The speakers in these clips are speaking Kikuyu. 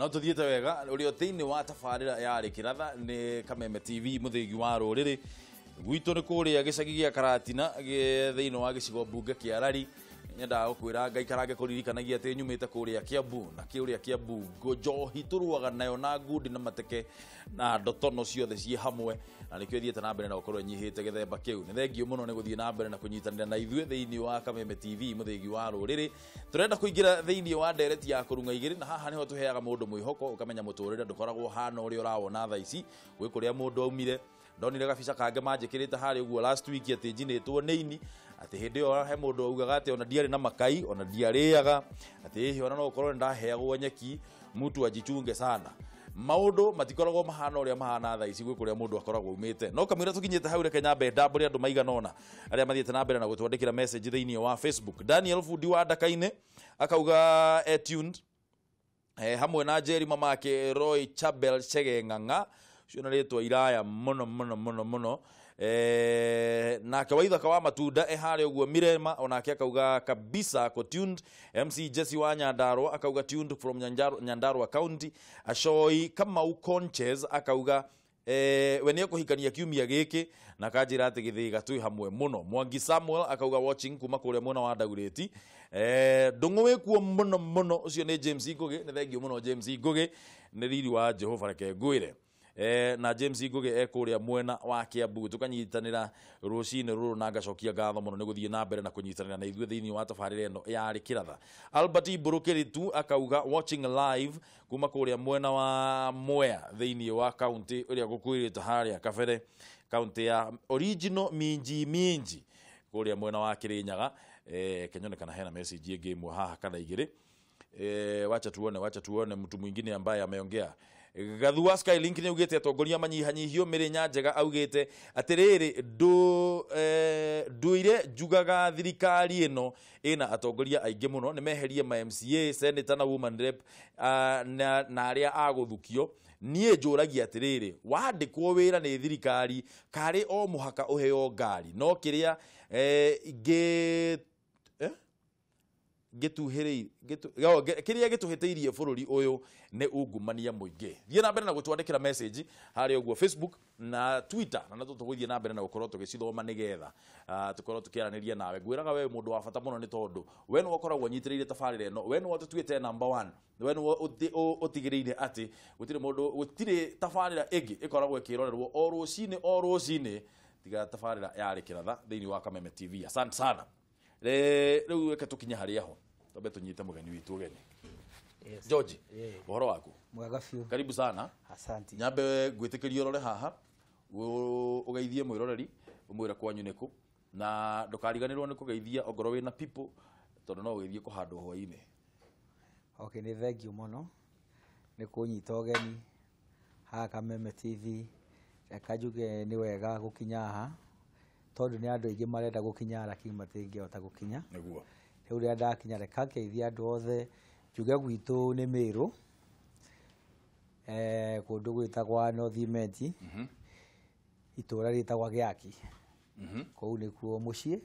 No tũthiĩte wega ũrĩa thĩinĩ wa tabarĩra ya Rĩkĩratha nĩ Kameme TV mũthĩgi wa rũrĩrĩ gwitũ nĩ kũrĩa gĩcagi gĩa Karatina thĩinĩ wa gĩcigo mbunge kĩa Rari. Nyendaga gũkwĩra ngaikarange kũririkanagia atĩ nyumĩte kũrĩa Kiambu na kũrĩa Kiambu njohi tũrũaga nayo na ngundi na mateke na ndotono ciothe ciĩ hamwe, na nĩkĩo ĩthiĩte na mbere na gũkorwo ĩnyihĩte gĩthemba kĩu. Nĩ thengio mũno nĩ gũthiĩ na mbere na kũnyitanĩra na ithuĩ thĩinĩ wa Kameme TV mũthĩgi wa rũrĩrĩ. Tũrenda kũingĩra thĩinĩ wa ndereti ya kũrung'a igĩrĩ, na haha nĩho tũheaga mũndũ mwĩhoko ũkamenya mũtũrĩre ndũkoragwo hana ũrĩa ũrawona thaa ici, gwĩ kũrĩa mũndũ aumire. Ndonire gabica kangĩ manjĩkĩrĩte harĩa ũguo last week atĩ njinĩtwo nĩ ini, atĩ hĩndĩ ĩyo he mũndũ augaga atĩ ona ndiarĩ na makai, ona ndiarĩaga, atĩ hihi ona no ũkorwo nĩndaheagwo nyeki, mtu ajichunge sana. Maũndũ matikoragwo mahana ũrĩa mahana thaa ici gwĩ kũrĩa mũndũ akoragwo aumĩte. No kamũira tũkinyĩte hau, reke nyambe ndambũre andũ maigana ũna arĩa mathiĩte na mbere na gũtwandĩkĩra message thĩinĩ wa Facebook. Daniel Fundi wa Ndaka-inĩ akauga tuned hamwe na Jerry mamake Roy Chabel Chege Ng'ang'a, ũcio nĩ rĩtwa iraya mũno mũno mũno mũno. Nake Waithaka wa Matunda e harĩa ũguo Mirema onake akauga kabisa ako tuned. MC Jesse wa Nyandarua akauga tuned from Nyandarua County. Ashoi Kamau Conches akauga we nĩ ekũhikania kiumia gĩkĩ na kanjĩra atĩ gĩthĩga twĩ hamwe mũno. Mwangi Samuel akauga watching kuma kũrĩa mwena wa Daugurĩti. Ndũng'ũ wĩkuo mũno mũno, ũcio nĩ James Ngũgĩ. Nĩ thengio mũno James Ngũgĩ, nĩ riri wa Jehova reke ngwĩre. Na James Ngũgĩ e kũrĩa mwena wa Kiambu. Tũkanyitanĩra rũcinĩ rũrũ na ngacokia ngatho mũno nĩ gũthiĩ na mbere na kũnyitanĩra na ithuĩ thĩinĩ wa tabarĩra ĩno ya Rĩkĩratha. Albert Mbũrũkĩrĩtu akauga watching live kuma kũrĩa mwena wa Mwea thĩinĩ wa county ĩrĩa gũkwĩrĩte harĩa kabere, county ya original minji minji kũrĩa mwena wa Kirinyaga. Kenyone kana hena message ĩngĩ ĩmwe haha kana igĩrĩ. Wacha tuone mtu mwingine ambaye ameongea. Gathua Skylink nĩ augĩte atongoria manyihanyihio mĩrĩnya njega, augĩte atĩrĩrĩ nduire njugaga thirikari ĩno ĩna atongoria aingĩ mũno, nĩ meherie ma MCA, senator na woman rep na arĩa a gũthukio. Niĩ njũragia atĩrĩrĩ, wandĩkwo wĩra nĩ thirikari karĩ o mũhaka ũheo ngari, no kĩrĩa kĩrĩa gĩtũhĩtĩirie bũrũri ũyũ nĩ ungumania mũingĩ. Thiĩ na mbere na gũtwandĩkĩra message harĩa ũguo Facebook na Twitter, na natũ tũgũthiĩ na mbere na gũkorwo tũgĩcithoma nĩgetha tũkorwo tũkĩaranĩria nawe. Ngwĩraga we mũndũ wa bata mũno nĩ tondũ we nĩwe ũkoragwo ũnyitĩrĩire tabarĩra ĩno, we nĩwe ũtũtuĩte number 1, we nĩwe ũtigĩrĩire atĩ gũtirĩ mũndũ, gũtirĩ tabarĩra ĩngĩ ĩkoragwo ĩkĩrorerwo o rũcinĩ o rũcinĩ tiga tabarĩra ya Rĩkĩratha thĩinĩ wa Kameme TV. Asante sana. Rĩu reke tũkinye harĩa ho twambe tũnyite mũgeni witũ ũgeni. Yes. George, Yeah. ũhoro waku? Mwega biũ. Karibu sana. Asante. Nyambe ngwĩtĩkĩrie ũrore haha ũgeithie mwĩroreri ũmwĩre kwanyu nĩkũ, na ndũkariganĩrwo nĩ kũgeithia ongorwo wĩna people tondũ no ũgĩthiĩ kũhandwo hwaĩ-inĩ. Okay, nĩ thengio mũno nĩ kũnyita ũgeni haha Kameme TV. Reka njuge nĩ wega gũkinya haha tondũ nĩ andũ aingĩ marenda gũkinya lakini matingĩhota gũkinya. Nĩguo. Rĩu rĩrĩa ndakinya reka ngeithie andũ othe, njuge gwitũ nĩ Mĩrũ, kũndũ gwĩtagwa North Imenti, itũra rĩtagwa Gĩaki. Kũu nĩkuo mũciĩ.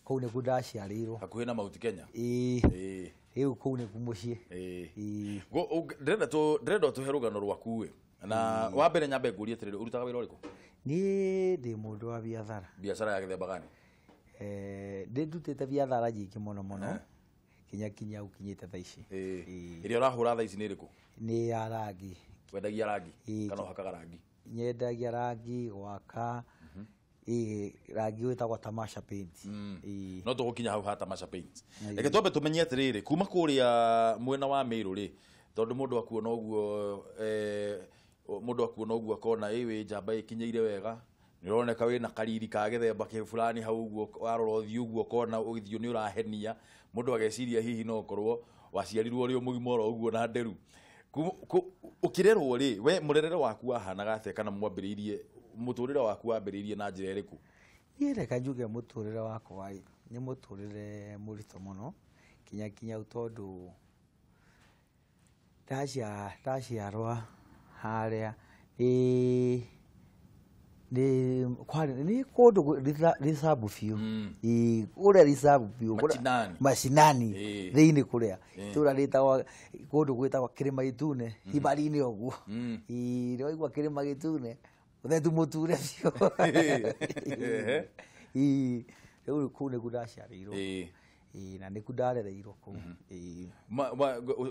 Kũu nĩkuo ndaciarĩirwo. Hakuhĩ na Mount Kenya. Ĩĩ. Rĩu kũu nĩkuo mũciĩ. Ĩĩ. Ndĩrenda ũtũhe rũgano rwaku ĩ. Na wa mbere nyambe ngũrie atĩrĩrĩ, ũrutaga wĩra ũrĩkũ? Niĩ ndĩ mũndũ wa biathara. Biacara ya gĩthemba gani? Ndĩ ndutĩte biathara nyingĩ mũno mũno. Kinya kinya ũkinyĩte thaa ici. Ĩrĩa ũrahũra thaa ici nĩ ĩrĩkũ? Nĩ ya rangi. Wendagia rangi? Kana ũhakaga rangi? Nyendagia rangi, gwaka. Rangi wĩtagwo Tamasha Paint. No tũgũkinya hau ha Tamasha Paint. Reke twambe tũmenye atĩrĩrĩ, kuma kũrĩa mwena wa Mĩrũ rĩ, tondũ mũndũ akuona ũguo, mũndũ akuona ũguo akona ĩ wĩ njamba ĩkinyĩire wega, nĩ ũroneka wĩna kariri ka gĩthemba kĩ fulani hau ũguo, warora ũthiũ ũguo ũkona ũthiũ nĩ ũrahenia, mũndũ ageciria hihi no ũkorwo waciarirwo ũrĩ o mũgima oro ũguo na nderu. Ũkĩrerwo rĩ, we mũrerere waku wahanaga atĩa, kana mwambĩrĩirie mũtũrĩre waku wambĩrĩirie na njĩra ĩrĩkũ? Niĩ reke njuge mũtũrĩre wakwa ĩ, nĩ mũtũrĩre mũritũ mũno kinya kinya tondũ ndaciarwa harĩa nĩ Nĩ kwarĩ nĩ kũndũ ricabu biũ. Ĩĩ, kũrĩa ricabu biũ. Machinani. Macinani. Ĩĩ. Thĩinĩ kũrĩa itũra rĩtagwo kũndũ gwĩtagwo Kĩrĩma Gĩtune, Hibari-inĩ ũguo. Ĩĩ, nĩwaigua Kĩrĩma Gĩtune, ũthetu mũture biũ. Ĩĩ, rĩu kũu nĩkuo ndaciarĩirwo. Ĩĩ, na nĩkuo ndarereirwo kũu. Ĩĩ.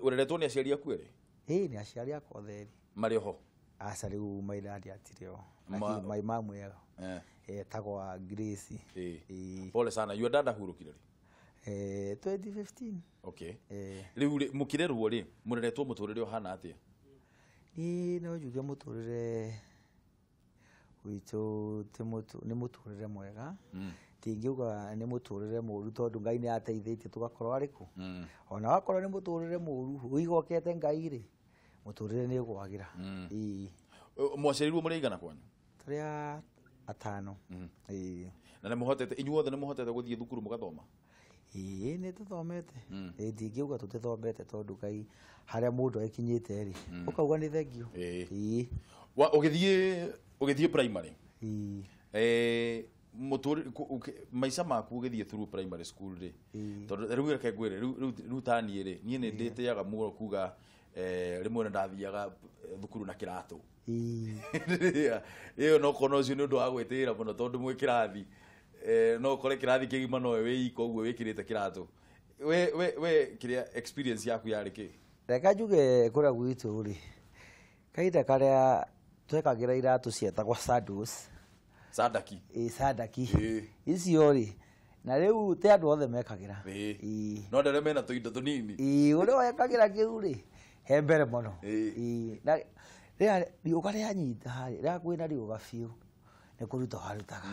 Ũreretwo nĩ aciari aku erĩ? Ĩĩ, nĩ aciari akwa othe erĩ. Marĩ oho? Aca, rĩu my dad atirĩ ho. Lakini my mom eo etagwo Grace. Ĩĩ. Pole sana. Your dad ahurũkire rĩ? 2015. Okay. Rĩu rĩ, mũkĩrerwo rĩ, mũreretwo mũtũrĩre ũhana atĩa? Niĩ no njuge mũtũrĩre witũ ti nĩ mũtũrĩre mwega. Tingiuga nĩ mũtũrĩre mũru tondũ Ngai nĩ ateithĩtie tũgakorwo arĩ kũ. Ona wakorwo nĩ mũtũrĩre mũru wĩhokete Ngai rĩ, mũtũrĩre nĩ ũkwagĩra. Ĩĩ. Mwaciarirwo mũrĩ aigana kwanyu? Tũrĩ atano. Ĩĩ. Na nĩ mũhotete, inyuothe nĩ mũhotete gũthiĩ thukuru mũgathoma? Ĩĩ, nĩ tũthomete. Ĩĩ, ndingiuga tũtithomete tondũ Ngai harĩa mũndũ akinyĩte rĩ, ũkauga nĩ thengiũ. Ĩĩ. Ũgĩthiĩ primary? Ĩĩ. Maica maku ũgĩthiĩ through primary school rĩ, tondũ rĩu reke ngwĩre, rĩu ta niĩ rĩ, niĩ nĩ ndĩtĩaga mũno kuga rĩmwe nĩ ndathiaga thukuru na kĩratũ. Ĩyo no korwo ũcio nĩ ũndũ wa gwĩtĩĩra mũno tondũ mwĩ kĩrathi, no ũkore kĩrathi kĩgima nowe wĩ ika ũguo wĩkĩrĩte kĩratũ. We kĩrĩa experience yaku yarĩ kĩ? Reke njuge kũrĩa gwitũ rĩ, kahinda karĩa twekagĩra iratũ cietagwo sandals. Sandaki. Ĩĩ, sandaki. Icio rĩ, na rĩu ti andũ othe mekagĩra. Ĩĩ. No andũ arĩa mena tũindo tũnini. Ĩĩ, ũrĩa wekagĩra kĩu rĩ, he mbere mũno. Ĩĩ, na rĩrĩa riũa rĩanyita rĩ, rĩrĩa kwĩna riũa biũ, nĩ kũruta warutaga.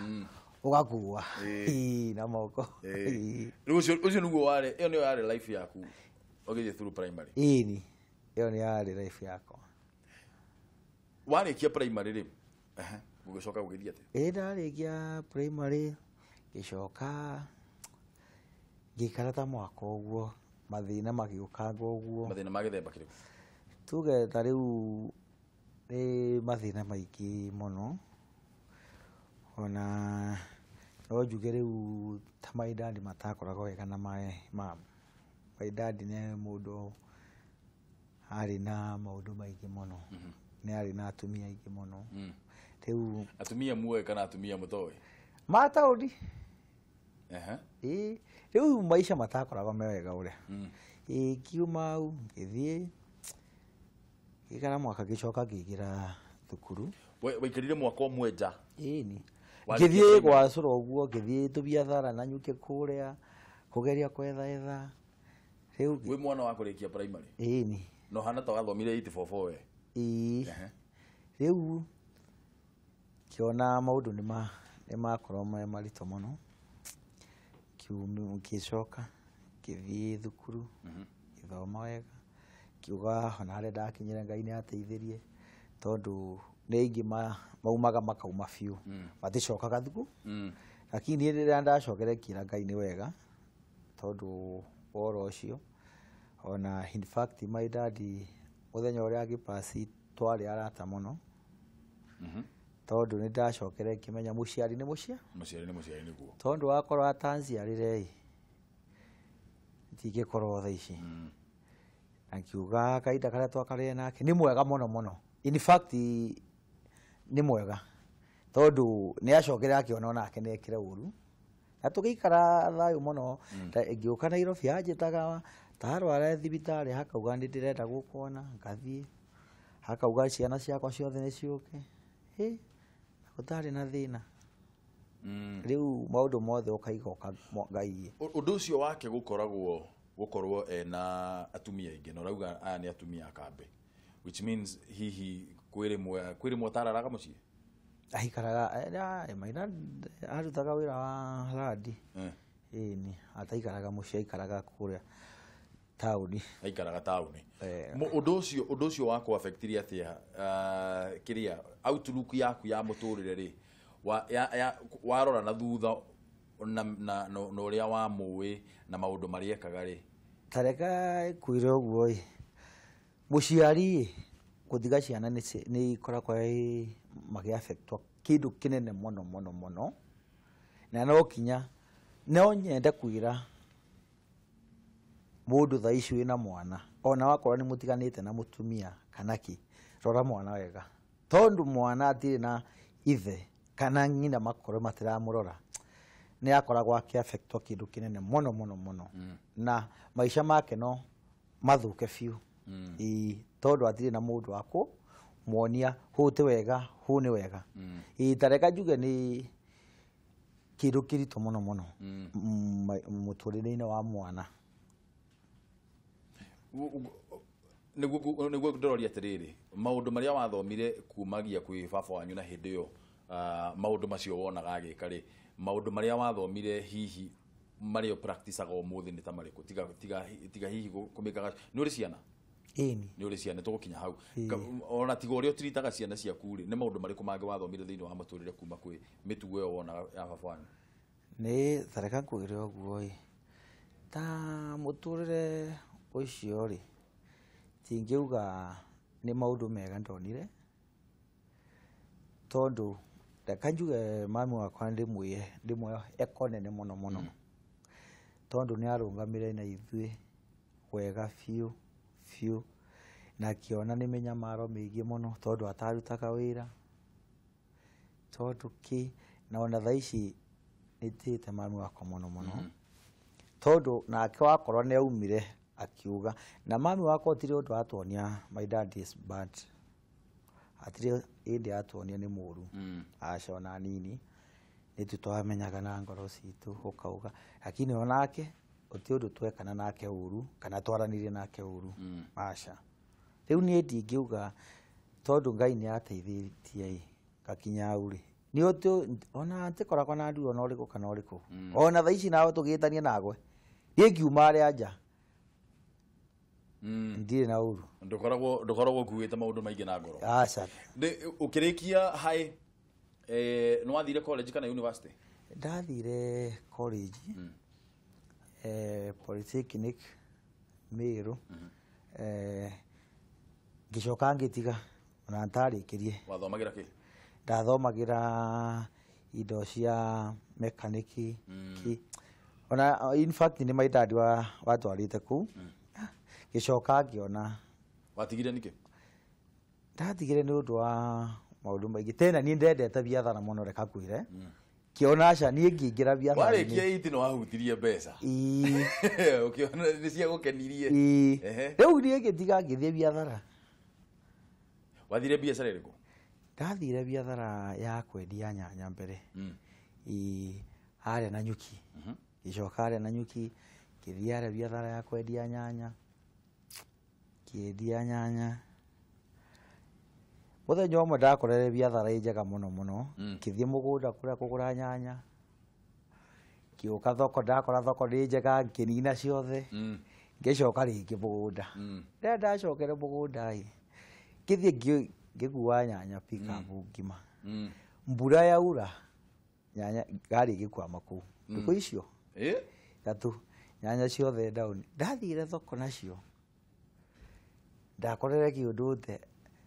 Ũgakua. Ĩĩ, na moko. Ĩĩ. Rĩu ũcio nĩguo warĩ, ĩyo nĩyo yarĩ life yaku ũgĩthiĩ through primary? Ĩĩ, ĩyo nĩ yarĩ life yakwa. Warĩkia primary rĩ, ũgĩcoka gũgĩthiĩ atĩa? Ĩĩ, ndarĩkia primary, ngĩcoka ngĩikara ta mwaka ũguo, mathĩna magĩũkanga ũguo. Mathĩna ma gĩthemba kĩrĩkũ? Tuge ta rĩu nĩ mathĩna maingĩ mũno. Ona no njuge rĩu ta my dad matakoragwo wega na my mom. My dad nĩ mũndũ arĩ na maũndũ maingĩ mũno. Nĩ arĩ na atumia aingĩ mũno. Rĩu atumia muoĩ kana atumia mũtoĩ? Ma taũni. Ĩĩ, rĩu maica matakoragwo me wega ũrĩa. Ĩĩ, ngiuma hau ngĩthiĩ ngĩikara mwaka ngĩcoka ngĩingĩra thukuru. Waikarire mwaka ũmwe nja? Ĩĩ, Warĩkia ngĩthiĩ primary? gwacũra ũguo, ngĩthiĩ tũbiathara na nyuke kũrĩa kũgeria kwethaetha. Rĩu wĩ mwana wa kũrĩkia primary? Ĩĩ. No hana ta wathomire 844 we? Ĩĩ. Rĩu ngĩona maũndũ nĩ makorwo me maritũ mũno. Ngĩcoka ngĩthiĩ thukuru, ngĩthoma wega, ngiuga ona harĩa ndakinyire Ngai nĩ ateithirie tondũ nĩ aingĩ maumaga makauma biũ, maticokaga thukuru. Lakini niĩ rĩrĩa ndacokire ngĩra Ngai nĩ wega tondũ wa ũhoro ũcio. Ona in fact my dad mũthenya ũrĩa agĩpass twarĩ arata mũno. Tondũ nĩ ndacokire ngĩmenya mũciari nĩ mũciari. Mũciari nĩ mũciari nĩguo. Tondũ wakorwo atanjiarire ĩ, ndingĩkorwo thaa ici. Na ngiuga kahinda karĩa twakarire nake nĩ mwega mũno mũno. In fact nĩ mwega tondũ nĩ acokire akĩona onake nĩ ekire ũru. Na tũgĩikara thayũ mũno. Ngĩũka Nairobi anjĩtaga tarwara thibitarĩ hakauga nĩ ndĩrenda gũkuona, ngathiĩ. Hakauga ciana ciakwa ciothe nĩ ciũke. Hĩ, gũtarĩ na thĩna. Rĩu maũndũ mothe ũkaiga Ngai. Ũndũ ũcio wake gũkorwo ena atumia aingĩ, na ũrauga aya nĩ atumia a kambĩ, which means hihi kwĩ rĩmwe atararaga mũciĩ? Aikaraga, maina arutaga wĩra wa randi. Ĩni, ataikaraga mũciĩ, aikaraga kũrĩa taũni. Aikaraga taũni. Ũndũ ũcio wa kũ affectire atĩa, kĩrĩa outlook yaku ya mũtũrĩre rĩ, warora na thutha na ũrĩa wamũĩ na maũndũ marĩa ekaga rĩ? Ta reke ngwĩre ũguo ĩ, mũciari ĩ, gũtiga ciana nĩ ikoragwo makĩ affectwo kĩndũ kĩnene mũno mũno mũno na no kinya no nyende kwĩra mũndũ thaa ici wĩna mwana ona wakorwo nĩ mũtiganĩte na mũtumia kana kĩ, rora mwana wega tondũ mwana atirĩ na ithe kana ng'ina makorwo matiramũrora nĩ akoragwo akĩaffectwo kĩndũ kĩnene mũno mũno mũno na maica make no mathũke biũ. Ĩĩ, tondũ atirĩ na mũndũ wa kũmuonia hũ ti wega hũ nĩ wega. Ĩĩ, ta reka njuge nĩ kĩndũ kĩritũ mũno mũno mũtũrĩre-inĩ wa mwana. Nĩguo ndĩroria atĩrĩrĩ, maũndũ marĩa wathomire kumagia kwĩ baba wanyu na hĩndĩ ĩyo maũndũ macio wonaga agĩka rĩ, maũndũ marĩa wathomire hihi marĩa ũpracticaga ũmũthĩ nĩ ta marĩkũ? Tiga hihi kũmĩkaga. Nĩ ũrĩ ciana? Ĩni. Nĩ ũrĩ ciana, tũgũkinya hau. Ona tiga ũrĩa ũtiritaga ciana ciaku rĩ, nĩ maũndũ marĩkũ mangĩ wathomire thĩinĩ wa mũtũrĩre kuma kwĩ mĩtugo ĩyo wonaga ya baba wanyu? Nĩ tareka ngwĩre ũguo ĩ, ta mũtũrĩre ũcio rĩ, tingiuga nĩ maũndũ mega ndonire tondũ reka njuge mami wakwa ndĩmwĩe eko nene mũno mũno tondũ nĩ arũgamire na ithuĩ wega biũ biũ na akĩona nĩ mĩnyamaro mĩingĩ mũno tondũ atarutaga wĩra tondũ kĩ na ona thaa ici nĩtĩĩte mami wakwa mũno mũno tondũ nake wakorwo nĩ aumire akiuga na mami wakwa gũtirĩ ũndũ atuonia my dad is bad, hatirĩ hĩndĩ atuonia nĩ mũru, aca ona nini, nĩthuĩ twamenyaga na ngoro citũ ũkauga, lakini onake gũtirĩ ũndũ twekana nake ũru kana twaranirie nake ũru, aca. Rĩu niĩ ndingiuga tondũ Ngai nĩ ateithĩtie ĩ ngakinya hau rĩ, nĩ ona ntikoragwo na ndui ona ũrĩkũ kana ũrĩkũ, ona thaa ici nawe tũgĩtanie nawe niĩ ngiuma harĩa nja ndirĩ na ũru. Ndũkoragwo ũkuĩte maũndũ maingĩ na ngoro. Aca. Ũkĩrĩkia high nĩ wathire college kana university? Ndathire college Polytechnic Meru, ngĩcoka ngĩtiga ona ntarĩkirie. Wathomagĩra kĩ? Ndathomagĩra indo cia mekaniki ki ona in fact nĩ my dad watwarĩte kũu. Ngĩcoka ngĩona. Watigire nĩkĩ? Ndatigire nĩ ũndũ wa maũndũ maingĩ tena niĩ ndendete biathara mũno reka ngwĩre. Kĩona aca niĩ ngĩingĩra biathara-inĩ. Warĩkia iti nĩ wahutirie mbeca. Ĩĩ. Ũkĩona nĩ ciagũkenirie. Ĩĩ. Rĩu niĩ ngĩtiga ngĩthiĩ biathara. Wathire biacara ĩrĩkũ? Ndathire biathara ya kwendia nyanya mbere. Ĩĩ, harĩa Nanyuki. Ngĩcoka harĩa Nanyuki ngĩthiĩ harĩa biathara ya kwendia nyanya. Ngĩendia nyanya. Mũthenya ũmwe ndakorere biathara ĩ njega mũno mũno, ngĩthiĩ mũgũnda kũrĩa kũgũra nyanya. Ngĩũka thoko ndakora thoko nĩ njega ngĩnina ciothe. Ngĩcoka rĩngĩ mũgũnda. Rĩrĩa ndacokere mũgũnda ĩ, ngĩthiĩ ngĩkua nyanya pick-up ngima. Mbura yaura nyanya ngari ĩgĩkwama kũu. Thikũ icio ithatũ nyanya ciothe down. Ndathire thoko nacio ndakorere kĩũndũ te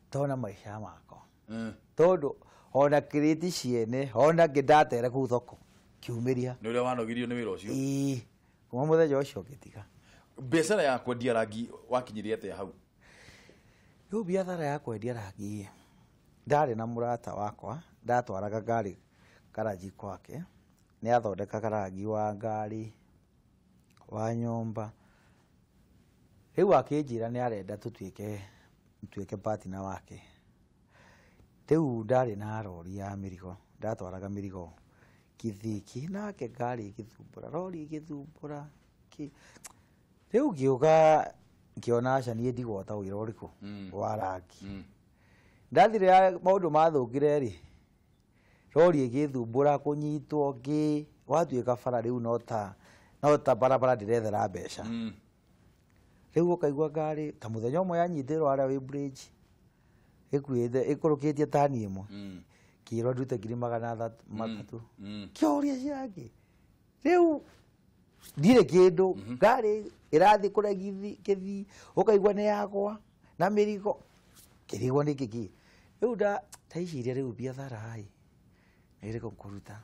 tona maica makwa. Tondũ ona kirĩti ciene ona ngĩndatere kũu thoko kiumĩria. Nĩ ũrĩa wanogirio nĩ wĩra ũcio? Ĩĩ, kuma mũthenya ũcio ngĩtiga. Biacara ya kwendia rangi wakinyirie atĩa hau? Rĩu biacara ya kwendia rangi ndarĩ na mũrata wakwa ndatwaraga ngari garaji kwake, nĩ athondekaga rangi wa ngari wa nyũmba. Rĩu akĩnjĩra nĩ arenda tũtuĩke partner wake. Rĩu ndarĩ na rori ya mĩrigo, ndatwaraga mĩrigo Kithiki, nake ngari ĩgĩthumbũra, rori ĩgĩthumbũra. Rĩu ngĩũka ngĩona aca niĩ ndigwata wĩra ũrĩkũ wa rangi. Ndathire maũndũ mathũkire rĩ, rori ĩgĩthumbũra kũnyitwo ngĩ gwatuĩka bara rĩu no ta barabara ndĩrethera mbeca. Rĩu ũkaigua ngari ta mũthenya ũmwe yanyitĩrwo harĩa wĩ bridge ĩkuĩte ĩkũrũkĩtie tani ĩmwe, kĩrwo ndute ngiri magana matatũ. Kĩũria ciangĩ rĩu ndirĩ kĩndũ, ngari ĩrathiĩ kũrĩa Gĩthii ũkaigua nĩ yagwa na mĩrigo kĩrigwo nĩ kĩkĩ. Rĩu ndaiciria rĩu biathara ĩ Nĩ ĩrĩkũ ngũruta?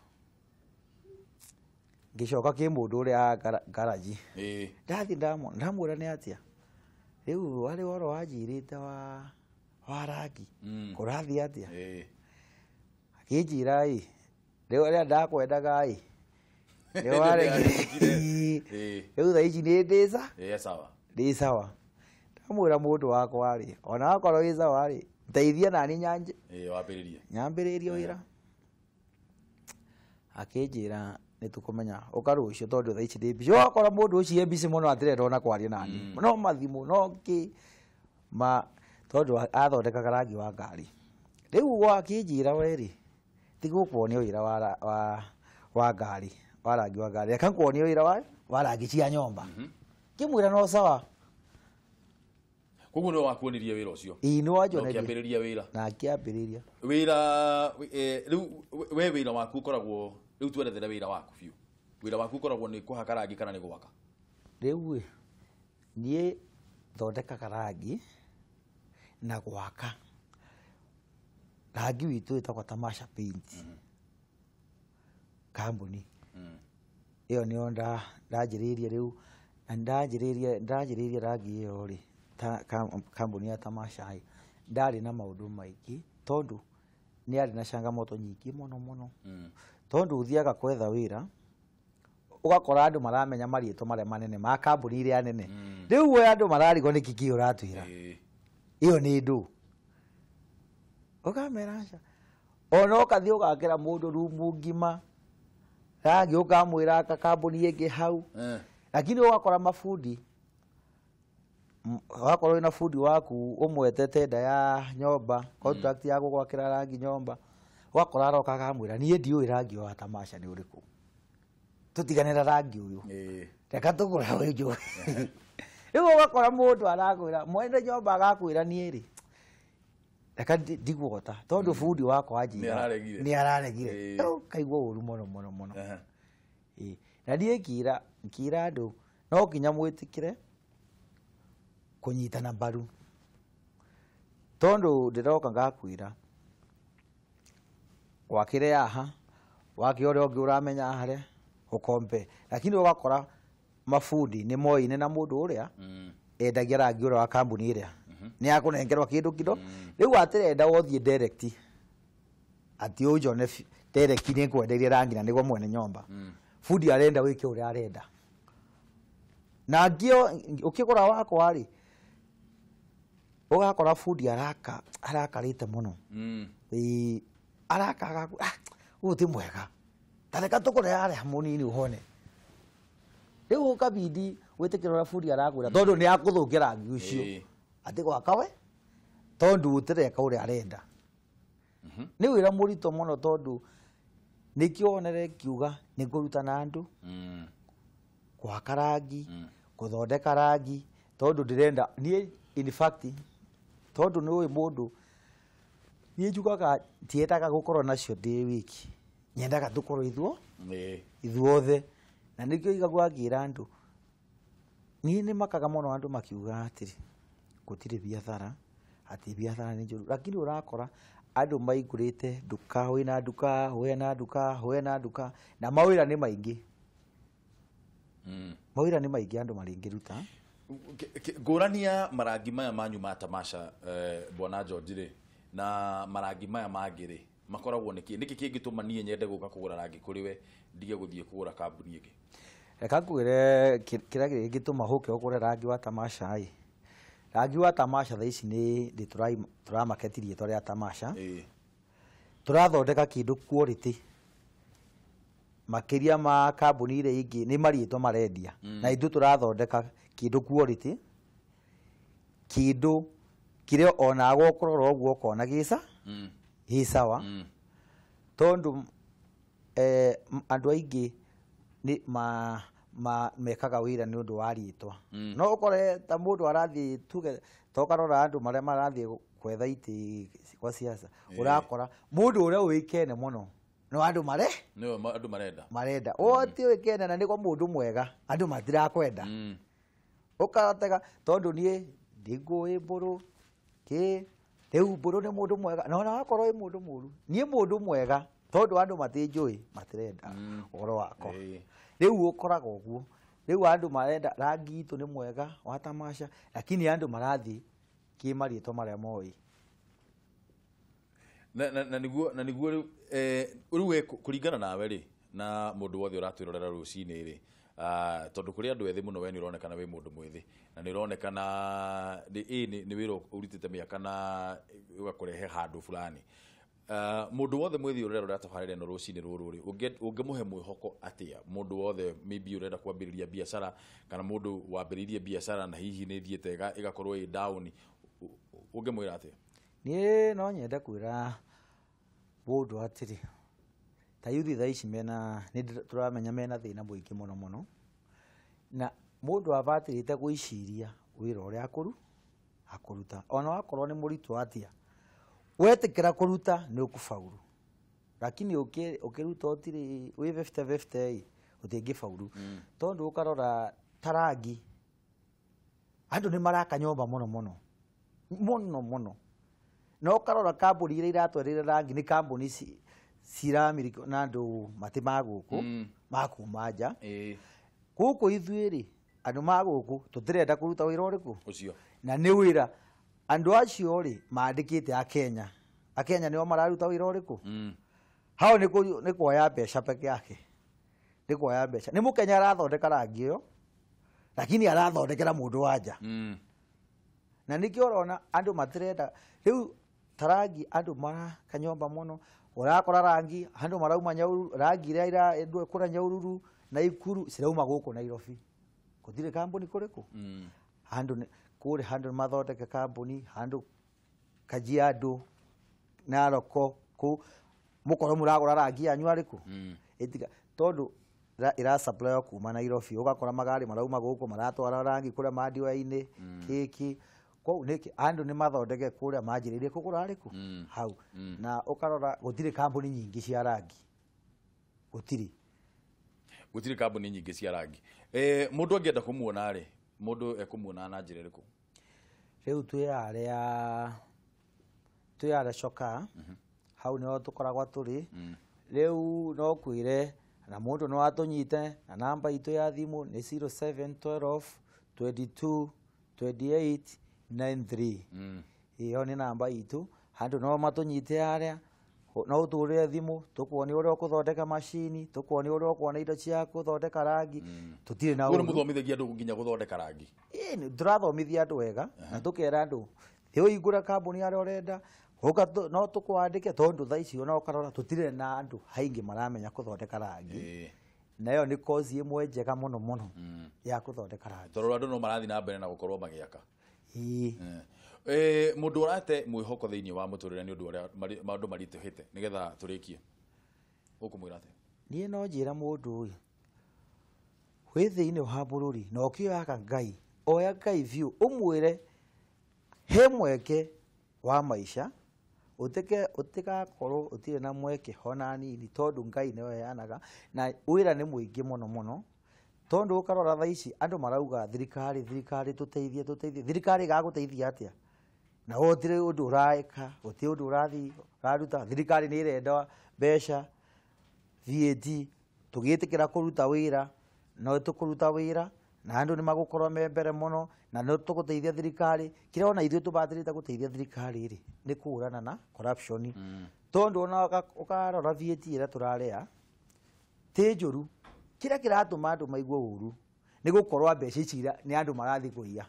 Ngĩcoka kĩ mũndũ ũrĩa garaji. Ndathiĩ ndamwĩra nĩ atĩa rĩu harĩ ũhoro wanjĩrĩte wa rangi, kũrathiĩ atĩa? Akĩnjĩra ĩ rĩu arĩa ndakwendaga ĩ nĩ waregire, rĩu thaa ici nĩ ndĩ sawa, ndĩ sawa. Ndamwĩra mũndũ wakwa rĩ, ona wakorwo wĩ sawa rĩ, ndeithia nani nyanje nyambĩrĩrie wĩra. Akĩnjĩra nĩ tũkũmenya ũka rũciũ tondũ thaa ici ndĩ busy. Wakora mũndũ ũcio e busy mũno atirenda ona kwaria nani, no mathimũ no kĩ ma, tondũ athondekaga rangi wa ngari. Rĩu akĩnjĩra we rĩ, tigũkuonia wĩra wa ngari, wa rangi wa ngari, reka nguonie wĩra wa rangi cia nyũmba. Ngĩmwĩra no sawa. Koguo nĩwe wakuonirie wĩra ũcio? Ĩĩ, nĩ wanjonerie. Na ũkĩambĩrĩria wĩra? Na ngĩambĩrĩria wĩra. Rĩu we wĩra waku ũkoragwo, rĩu twerethere wĩra waku biũ. Wĩra waku ũkoragwo nĩ kũhaka rangi kana nĩ gwaka? Rĩu ĩ, niĩ thondekaga rangi na gwaka. Rangi witũ wĩtagwo Tamasha Paint kambuni. Ĩyo nĩyo ndanjĩrĩirie rĩu, na ndanjĩrĩirie rangi ĩyo rĩ, kambuni ya Tamasha ĩ, ndarĩ na maũndũ maingĩ tondũ nĩ yarĩ na changamoto nyingĩ mũno mũno. Tondũ ũthiaga kwetha wĩra ũgakora andũ maramenya marĩtwa marĩa manene ma kambuni iria nene. Rĩu we andũ mararigwo nĩkĩ kĩ ũratwĩra, ĩyo nĩ ndũ. Ũkamera aca. Ona ũkathiĩ ũgakĩra mũndũ rumu ngima rangi, ũkamwĩra aka kambuni ĩngĩ hau, lakini ũgakora mabundi, wakorwo wĩna bundi waku ũmwete tenda ya nyũmba, contract ya gũgwakĩra rangi nyũmba, ũgakora aroka akamwĩra niĩ ndiũĩ rangi wa Tamasha nĩ ũrĩkũ, tũtigane na rangi ũyũ, reka tũgũre ũyũ njũĩ. Rĩu ũgakora mũndũ arakwĩra, mwene nyũmba agakwĩra niĩ rĩ, reka ndigũgota tondũ bundi wakwa anjĩra nĩ araregire. Rĩu kaigua ũru mũno mũno mũno. Na niĩ ngĩra andũ no nginya mwĩtĩkĩre kũnyitana mbaru, tondũ ndĩroka ngakwĩra wakĩre haha, wake ũrĩa ũngĩ ũramenya harĩa ũkombe, lakini ũgakora mabundi nĩ moine na mũndũ ũrĩa endagia rangi ũrĩa wa kambuni ĩrĩa nĩ akũnengerwo kĩndũ kĩndo. Rĩu atirenda wothiĩ direct atĩ ũnjone direct nĩ ngwenderie rangi na nĩguo mwene nyũmba. Bundi arenda wĩke ũrĩa arenda. Na ngĩo ũkĩgũra wakwa rĩ, ũgakora bundi arakarĩte mũno. Araka agakwĩra, ũyũ ti mwega, ta reka tũgũre harĩa mũnini ũhone. Rĩu ũkabindi wĩtĩkĩre ũrĩa bundi arakwĩra tondũ nĩ akũthũkia rangi ũcio atĩ gwaka we, tondũ ũtireka ũrĩa arenda. Nĩ wĩra mũritũ mũno tondũ nĩkĩo wonere ngiuga nĩ ngũrutana andũ gwaka rangi, gũthondeka rangi, tondũ ndĩrenda niĩ in fact, tondũ nĩ ũĩ mũndũ, niĩ njugaga ndiendaga gũkorwo nacio ndĩ wiki, nyendaga tũkorwo ithuothe. Na nĩkĩo igagua ngĩra andũ, niĩ nĩ makaga mũno andũ makiuga atĩrĩ gũtirĩ biathara, atĩ biathara nĩ njũru, lakini ũrakora andũ maingũrĩte nduka, wĩna nduka, wĩna nduka, wĩna nduka, na mawĩra nĩ maingĩ. Mawĩra nĩ maingĩ andũ marĩngĩruta. Ngũrania marangi maya manyu ma Tamasha, bwana George rĩ, na marangi maya mangĩ rĩ, makoragwo nĩkĩ? Nĩkĩ kĩngĩtũma niĩ nyende gũka kũgũra rangi kũrĩ we ndige gũthiĩ kũgũra kambuni ĩngĩ? Reka ngwĩre kĩrĩa kĩngĩtũma ũke ũgũre rangi wa Tamasha ĩ. Rangi wa Tamasha thaa ici nĩ tũramaketi rĩtwa rĩa Tamasha. Tũrathondeka kĩndũ quality makĩria ma kambuni iria ingĩ nĩ marĩtwa marendia, na ithuĩ tũrathondeka kĩndũ quality, kĩndũ kĩrĩa onawe ũkũrora ũguo ũkona gĩ sawa, tondũ andũ aingĩ nĩ mekaga wĩra nĩ ũndũ wa rĩtwa. No ũkore ta mũndũ arathiĩ tuge tokarora andũ marĩa marathiĩ kwetha itĩ kwa siasa, ũrakora mũndũ ũrĩa ũĩkaine mũno no andũ nĩo andũ marenda, marenda o ti ũĩkaine na nĩguo mũndũ mwega andũ matirakwenda. Ũkaratega tondũ niĩ ndingũĩ mbũrũ kĩ rĩu mbũrũ nĩ mũndũ mwega, na ona wakorwo wĩ mũndũ mũru, niĩ mũndũ mwega Tondu andu matinjui matirenda uhoro wakwa. Riu ukoraga uguo. Riu andu marenda rangi itu ni mwega wa tamasha, lakini andu marathi ki marĩtwa maria moi. Na niguo riu riu we kuringana nawe ri na mundu wothe uratwirorera rucini ri, tondu kuri andu ethi muno, we ni uronekana wi mundu mwithi na ni uronekana ni wira uritite miaka na ugakurehe handu fulani. Mundu wothe mwithi urerora tabarĩra ĩno rũcinĩ rũrũ rĩ, ũngĩmũhe mwĩhoko atĩa mundu wothe maybe urenda kwambĩrĩria biacara kana mundu wambĩrĩirie biacara na hihi nĩ ĩthiĩte ĩgakorwo ĩ down, ũngĩmwĩra atĩa? Niĩ no nyende kwĩra mũndũ atĩrĩ, ta yuthi thaa ici mena nĩ tũramenya mena thĩna mũingĩ mũno mũno, na mũndũ abatĩrĩte gwĩciria wĩra ũrĩa akũruta ona wakorwo nĩ mũritũ atĩa, wetĩkĩra kũruta nĩ ũkũbauru, lakini ũkĩruta ũtirĩ wĩ 50-50 ĩ ũtingĩbauru. Tondũ ũkarora ta rangi, andũ nĩ maraka nyũmba mũno mũno mũno mũno, na ũkarora kambuni iria iratwarĩra rangi nĩ kambuni ciramĩrĩkio na andũ matĩ ma gũkũ ma kuma nja. Gũkũ ithuĩ rĩ, andũ ma gũkũ tũtirenda kũruta wĩra ũrĩkũ ũcio, na nĩ wĩra andũ acio rĩ mandĩkĩte Akenya. Akenya nĩo mararuta wĩra ũrĩkũ? Hau nĩ kuoya mbeca peke yake, nĩ kuoya mbeca. Nĩ mũkenya arathondeka rangi ĩyo, lakini arathondekera mũndũ wa nja. Na nĩkĩo ũrona andũ matirenda rĩu ta rangi, andũ maraka nyũmba mũno, ũrakora rangi andũ marauma Nyahururu, rangi ĩrĩa ĩrakũra Nyahururu na Ikuru cirauma gũkũ Nairobi. Gũtirĩ kambuni kũrĩkũ? Handũ kũrĩ handũ mathondeke kambuni, handũ Kajiado, Narok, kũ mũkorwo mũragũra rangi yanyu arĩkũ? Ĩtiga tondũ ĩra supply kuma Nairobi, ũgakora magari marauma gũkũ maratwara rangi kũrĩa mandiwa-inĩ kĩkĩ. Kwoguo nĩkĩ andũ nĩ mathondeke kũrĩa manjĩrĩirie kũgũra arĩkũ? Hau. Na ũkarora gũtirĩ kambuni nyingĩ cia rangi. Gũtirĩ. Gũtirĩ kambuni nyingĩ cia rangi. Mũndũ angĩenda kũmuona rĩ, mũndũ ekũmuona na njĩra ĩrĩkũ? Rĩu twĩ arĩa Coka, hau nĩho tũkoragwo tũrĩ. Rĩu no kwĩre na mũndũ no atũnyite na namba itũ ya thimũ nĩ 0712 22 28 93. Ĩyo nĩ namba itũ, handũ no matũnyite harĩa, no ũtũhũrĩre thimũ tũkuonie ũrĩa ũkũthondeka macini, tũkuonie ũrĩa ũkuona indo cia kũthondeka rangi. Tũtirĩ na ũru. ũru. Mũthomithagia andũ nginya gũthondeka rangi? Ĩĩ, tũrathomithia andũ wega na tũkera andũ thĩ ũhingũre kambuni harĩa ũrenda, ũka no tũkwandĩke, tondũ thaa ici ona ũkarora tũtirĩ na andũ aingĩ maramenya kũthondeka rangi. Na ĩyo nĩ kozi ĩmwe njega mũno mũno ya kũthondeka rangi. Tondũ andũ no marathiĩ na mbere na gũkorwo magĩaka. Mũndũ ũrate mwĩhoko thĩinĩ wa mũtũrĩre nĩ ũndũ ũrĩa maũndũ maritũhĩte nĩgetha tũrĩkie, ũkũmwĩra atĩa? Niĩ no njĩra mũndũ ũyũ wĩ thĩinĩ wa bũrũri na ũkĩoyaga Ngai, oya Ngai biũ, ũmwĩre he mweke wa maica, ũtigakorwo ũtirĩ na mweke ona nini, tondũ Ngai nĩwe ũheanaga na wĩra nĩ mũingĩ mũno mũno. Tondũ ũkarora thaa ici andũ marauga thirikari, thirikari tũteithie, tũteithie. Thirikari ĩgagũteithia atĩa? Na gũtirĩ ũndũ ũraĩka, gũtirĩ ũndũ ũrathiĩ ũraruta. Thirikari nĩ ĩrenda mbeca, VAT, tũgĩtĩkĩra kũruta wĩra, no tũkũruta wĩra na andũ nĩ magũkorwo me mbere mũno na no tũgũteithia thirikari. Kĩrĩa ona ithuĩ tũbatĩrĩte gũteithia thirikari rĩ, nĩ kũhũrana na corruption. Tondũ ona ũkarora VAT ĩrĩa tũrarĩa ti njũru. Kĩrĩa kĩratũma andũ maigue ũru nĩ gũkorwo mbeca ici nĩ andũ marathiĩ kũiya.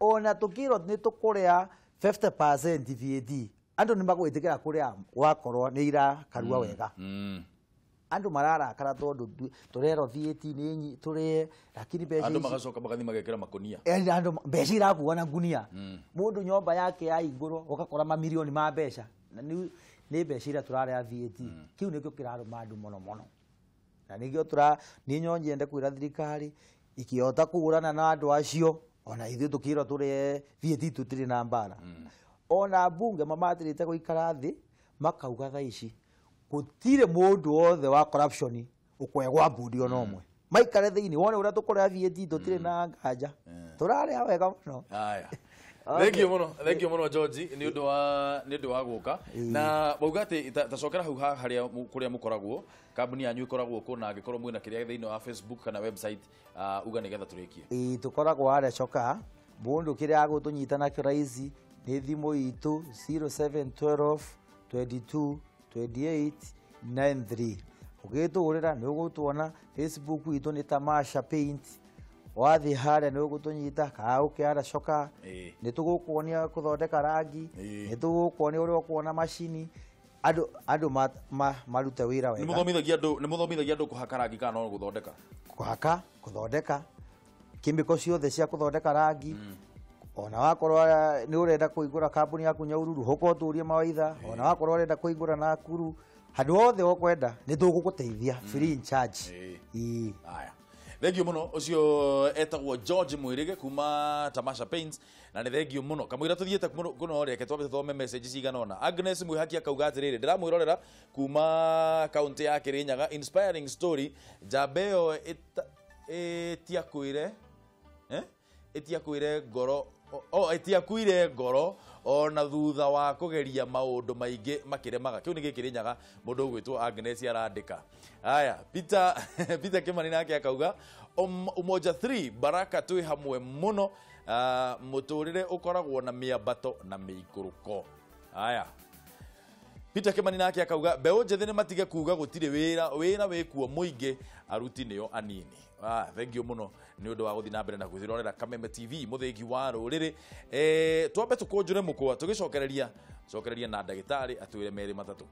Ona tũkĩrwo nĩ tũkũrĩa 50% VAT, andũ nĩ magwĩtĩkĩra kũrĩa gwakorwo nĩ irakarua wega. Andũ mararakara tondũ tũrerwo VAT nĩ tũrĩe, lakini mbeca andũ ici magacoka magathiĩ magekĩra makonia. Andũ mbeca irakua na ngunia. Mũndũ nyũmba yake yaingũrwo ũgakora mamirioni ma mbeca. Na nĩ mbeca iria tũrarĩa VAT. Kĩu nĩkĩo kĩrarũma andũ mũno mũno. Na nĩkĩo niĩ no nyende kwĩra thirikari ikĩhota kũhũrana na andũ acio, ona ithuĩ tũkĩrwo tũrĩe VAT tũtirĩ na mbara. Ona mbunge mamatĩrĩte gũikara thĩ makauga thaa ici gũtirĩ mũndũ wothe wa corruption ũkwegwa mbũndi ona ũmwe. Maikare thĩinĩ wone ũrĩa tũkũrĩa VAT tũtirĩ na nganja. Tũrarĩa wega mũno. Haya. Thank you muno, thank you muno George, nĩ ũndũ wa gũka na wauga atĩ tacokera hau ha harĩa kũrĩa mũkoragwo, kambuni yanyu ĩkoragwo kũ, na angĩkorwo mwĩna kĩrĩa thĩinĩ wa Facebook kana website, uga nĩgetha tũrĩkie. Ĩĩ, tũkoragwo harĩa Coka. Mũndũ kĩrĩa agũtũnyita nakĩo raici nĩ thimũ itũ 0712 22 28 93. Ũgĩtũhũrĩra nĩ ũgũtuona. Facebook itũ nĩ Tamasha Paint. Wathiĩ harĩa nĩ ũgũtũnyita, kana ũke harĩa Coka. Nĩ tũgũkuonia kũthondeka rangi. Nĩ tũgũkuonia ũrĩa ũkuona macini, andũ marute wĩra Nĩ wega. mũthomithagia andũ, nĩ mũthomithagia andũ kũhaka rangi kana no gũthondeka? Kũhaka, kũthondeka, kĩmĩko ciothe cia kũthondeka rangi. Ona wakorwo nĩ ũrenda kũhingũra kambuni yaku Nyahururu, ũka ũtũrie mawaitha. Ona wakorwo ũrenda kũhingũra Nakuru, handũ hothe ũkwenda nĩ tũgũgũteithia free in charge. Ĩĩ. Aya, thengio muno. Ucio etagwo George Mwirige kuma Tamasha Paints, na nĩ thengio muno. Kamũira tuthiĩte kuno, reke twambe tũthome message cigana ũna. Agnes Mwihaki akauga atĩrĩrĩ, ndĩramwĩrorera kuma kaunti ya Kirinyaga, inspiring story, njamba ĩyo ĩtiakuire, eh? Ĩtiakuire ngoro o ĩtiakuire ngoro ona thutha wa kũgeria maũndũ maingĩ makĩremaga. Kĩu nĩ gĩkĩrĩnyaga mũndũ ũgwĩtwo Agnes arandĩka. Aya, Peter Kimani nake akauga, Umoja 3 Baraka, twĩ hamwe mũno. Mũtũrĩre ũkoragwo na mĩambato na mĩikũrũko. Aya, Peter Kimani nake akauga mbeũ njĩthĩ nĩ matige kuga gũtirĩ wĩra, wĩra wĩkuo mũingĩ, aruti nĩo anini. Thank you mũno nĩ ũndũ wa gũthiĩ na mbere na gwĩthirorera Kameme TV, mũthĩgi wa rũrĩrĩ. Twambe tũkũnjũre mũkwa, tũgĩcokereria cokereria na ndagĩtarĩ atwĩre merĩ matatũ.